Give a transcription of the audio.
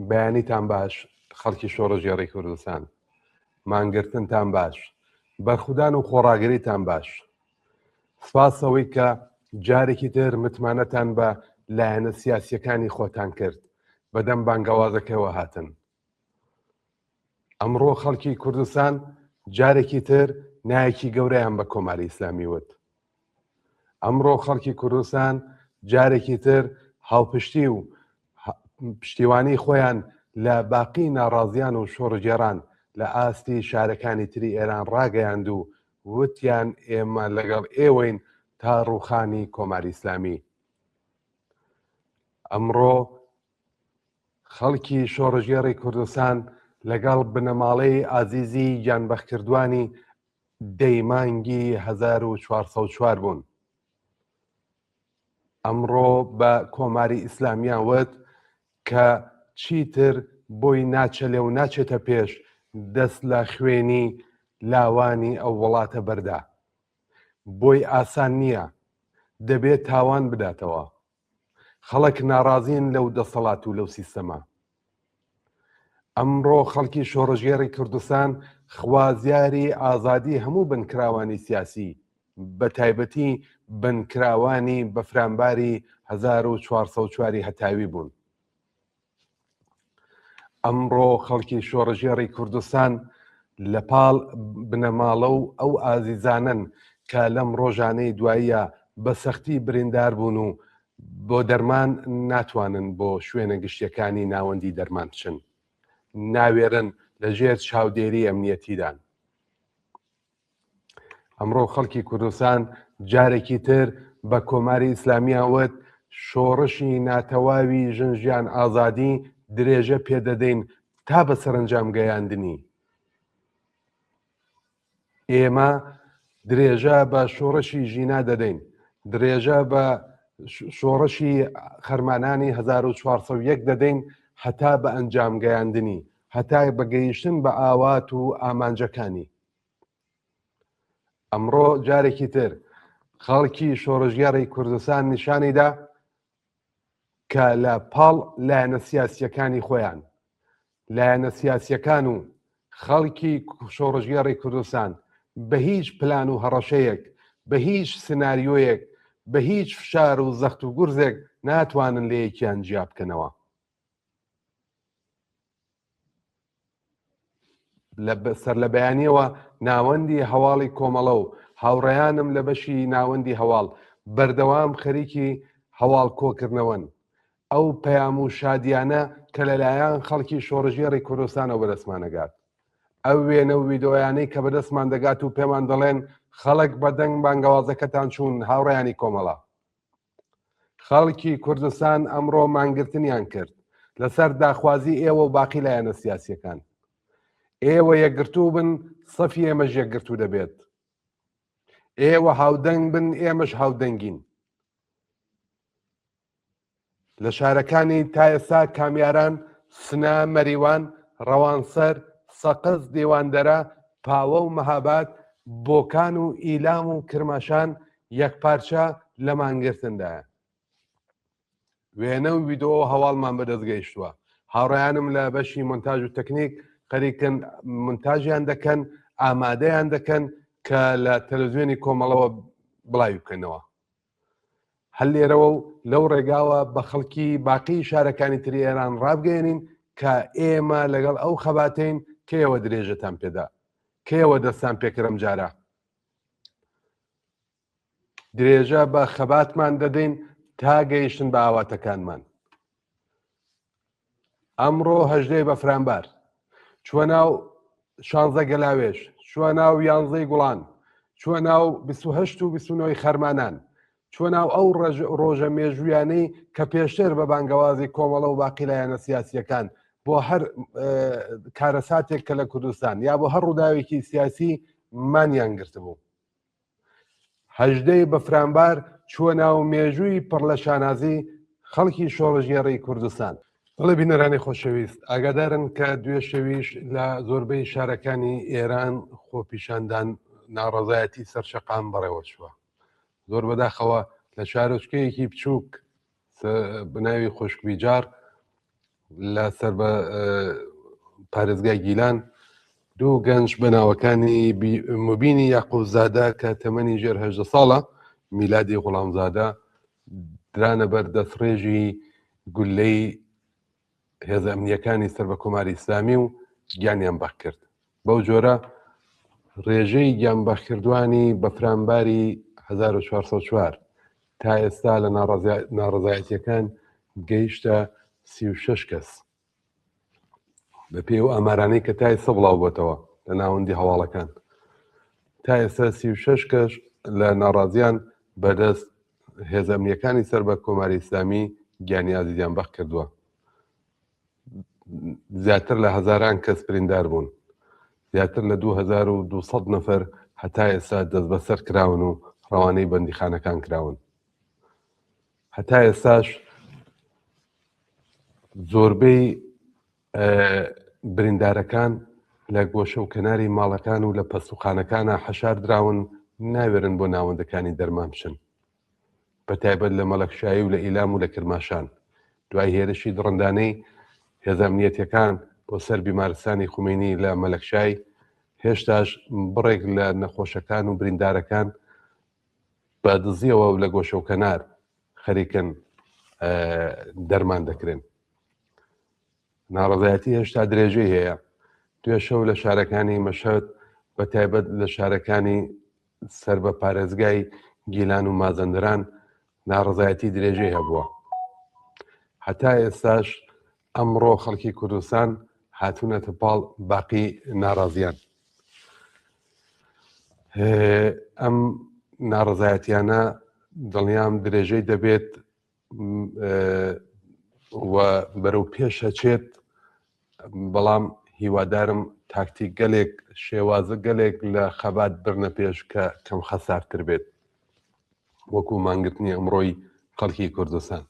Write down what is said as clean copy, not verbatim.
بەیانیتان باش خەڵکی شۆڕشگێڕی کوردستان. مانگرتنتان باش. بەرخودان و خۆڕاگریتان باش. سپاس ئەوەی کە جارێکی تر متمانەتان بە لایەنە سیاسیەکانی خۆتان کرد بەدەم بانگەوازەکەوە هاتن. ئەمڕۆ خەڵکی کوردستان جارێکی تر نایەکی گەورەیان بە کۆماری ئیسلامی وت. ئەمڕۆ خەڵکی کوردستان جارێکی تر هاوپشتی و پشتیوانی خۆیان لە باقی ناڕازیان و شۆڕگێڕان لە ئاستی شارەکانی تری ئێران ڕاگەیاند و وتیان ئێمە لەگەڵ ئێوەین تا ڕووخانی کۆماری ئیسلامی. ئەمڕۆ خەڵکی شۆڕشگێڕی کوردستان لەگەڵ بنەماڵەی ئازیزی گیانبەختکردوانی دەی مانگی 1404 بوون. ئەمڕۆ بە کۆماری ئیسلامیان وت کە چیتر بۆی ناچەلێ و ناچێتە پێش دەست لە خوێنی لاوانی ئەو وڵاتە بەردا. بۆی ئاسان نییە، دەبێت تاوان بداتەوە. خەڵک ناڕازین لەو دەسەڵات و لەو سیستەمە. ئەمڕۆ خەڵکی شۆڕشگێڕی کوردستان خوازیاری ئازادی هەموو بنکراوانی سیاسی بە تایبەتی بنکراوانی بەفرانباری 1404 هەتاوی بوون. ئەمڕۆ خەڵکی شۆڕشگێڕی کوردستان لە پاڵ بنەماڵە و ئەو ئازیزانەن کە لەم ڕۆژانەی دواییە بە سەختی بریندار بوون و بۆ دەرمان ناتوانن بۆ شوێنە گشتیەکانی ناوەندی دەرمان بچن، ناوێرن لە ژێر چاودێری ئەمنیەتیدان. ئەمڕۆ خەڵکی کوردستان جارێکی تر بە کۆماری ئیسلامیان وت شۆڕشی ناتەواوی ژن ژیان ئازادی درێژە پێدەدەین تا بە سەرەنجام گەیاندنی. ئێمە درێژە بە شۆڕشی ژینا دەدەین، درێژە بە شۆڕشی خەرمانانی 1401 دەدەین هەتا بە ئەنجام گەیاندنی، هەتا بە گەیشتن بە ئاوات و ئامانجەکانی. ئەمڕۆ جارێکی تر خەڵکی شۆڕشگێڕی کوردستان نیشانیدا کە لە پاڵ لایەنە سیاسیەکانی خۆیان لایەنە سیاسیەکان و خەڵکی شۆڕشگێڕی کوردستان بە هیچ پلان و هەڕەشەیەک بە هیچ سناریۆیەک بە هیچ فشار و زەخت و گورزێک ناتوانن لە یەکیان جیا بکەنەوە. لە سەرلەبەیانیەوە ناوەندی هەواڵی کۆمەڵە و هاوڕێیانم لە بەشی ناوەندی هەواڵ بەردەوام خەریکی هەواڵ کۆکردنەوەن. ئەو پەیام و شادیانە کە لەلایەن خەڵکی شۆڕشگێڕی کوردستانەوە بەدەستمان ئەگات. ئەو وێنە و ویدۆیانەی کە بەدەستمان دەگات و پێمان دەڵێن خەڵک بە دەنگ بانگەوازەکەتان چوون هاوڕێیانی کۆمەڵە. خەڵکی کوردستان ئەمڕۆ مانگرتنیان کرد لەسەر داخوازی ئێوە و باقی لایەنە سیاسیەکان. ئێوە یەکگرتوو بن سەفی ئێمەش یەکگرتوو دەبێت. ئێوە هاودەنگ بن ئێمەش هاودەنگین. لە شارەکانی تا ئێستا کامیاران، سنە، مەریوان، ڕەوانسەر، سەقز، دیواندەرە، پاوە و مەهاباد، بۆکان و ئیلام و کرماشان یەکپارچە لە مانگرتندایە. وێنە و ویدئۆ و هەواڵمان بەدەست گەیشتووە. هاوڕێیانم لە بەشی مۆنتاژ و تەکنیک خەریکن مونتاژیان دەکەن، ئامادەیان دەکەن کە لە تەلەڤزیۆنی کۆمەڵەوە بڵاوی بکەنەوە. هەر لێرەوە و لەو ڕێگاوە بە خەڵکی باقی شارەکانی تری ئێران ڕابگەیەنین کە ئێمە لەگەڵ ئەو خەباتەین کە ئێوە درێژەتان پێدا، کە ئێوە دەستان پێکرد ئەم جارە. درێژە بە خەباتمان دەدەین تا گەیشتن بە ئاواتەکانمان. ئەمڕۆ هەژدەی بەفرانبار چووە ناو شانزە گەلاوێژ، چووە ناو یانزەی گوڵان، چووە ناو 28 و 29 خەرمانان، چووە ناو ئەو ڕۆژە مێژوویانەی کە پێشتر بە بانگەوازی کۆمەڵە و باقی لایەنە سیاسیەکان بۆ هەر کارەساتێک کە لە کوردستان یا بۆ هەر ڕووداوێکی سیاسی مانیان گرتبوو. هەژدەی بەفرانبار چووە ناو مێژووی پڕ لە شانازی خەڵکی شۆڕشگێڕی کوردستان. بەڵێ بینەرانی خۆشەویست ئاگادارن کە دوێ شەویش لە زۆربەی شارەکانی ئێران خۆپیشاندان ناڕەزایەتی سەرشەقام بەڕێوە چووە. زۆر بەداخەوە لە شارۆچکەیەکی بچووک بەناوی خۆشکبیجار لە سەر بە پارێزگای گیلان دوو گەنج بە ناوەکانی مبینی یاقوبزادە کە تەمەنی ژێر هەژدە ساڵە، میلادی غوڵامزادە درانە بەر دەستڕێژی گوللەی هێزە ئەمنییەکانی سەر بە کۆماری ئیسلامی و گیانیان بەخت کرد. بەو جۆرە ڕێژەی گیانبەختکردوانی بەفرانباری 1404 تا ئێستا لە ناڕەزایەتیەکان گەیشتە 36 کەس. بەپێی ئەو ئامارانەی کە تا ئێستا بڵاو بۆتەوە لە ناوەندی هەواڵەکان تا ئێستا 36 کەس لە ناڕازیان بەدەست هێزە ئەمنیەکانی سەر بە کۆماری ئیسلامی گیانی ئازیزیان بەخت کردووە. زیاتر لە هەزاران کەس بریندار بوون. زیاتر لە 2200 نەفەر هەتا ئێستا دەستبەسەر کراون و ڕەوانەی بەندیخانەکان کراون. هەتا ئێستاش زۆربەی بریندارەکان لە گۆشە و کەناری ماڵەکان و لە پەستوخانەکانە حەشار دراون، ناوێرن بۆ ناوەندەکانی دەرمان بچن. بە تایبەت لە مەلەکشایی و لە ئیلام و لە کرماشان دوای هێرشی دڕندانەی هێزە ئەمنیەتیەکان بۆ سەر بیمارستانی خومەینی لە مەلەکشای هێشتاش بڕێک لە نەخۆشەکان و بریندارەکان بە دزیەوە و لە گۆشە و کەنار خەریکن دەرمان دەکرێن. ناڕەزایەتی هێشتا درێژەی هەیە. دوێشەو لە شارەکانی مەشهەد بە تایبەت لە شارەکانی سەر بە پارێزگای گیلان و مازەندەران ناڕەزایەتی درێژەی هەبووە. هەتا ئێستاش ئەمڕۆ خەڵکی کوردستان هاتوونەتە پاڵ باقی ناڕازیان. ئەم ناڕەزایەتیانە دڵنیام درێژەی دەبێت و بەرەو پێش ئەچێت، بەڵام هیوادارم تاکتیک گەلێک شێوازە گەلێک لە خەبات برنە پێش کە کەم خەسارتر بێت وەکو مانگرتنی ئەمڕۆی خەڵکی کوردستان.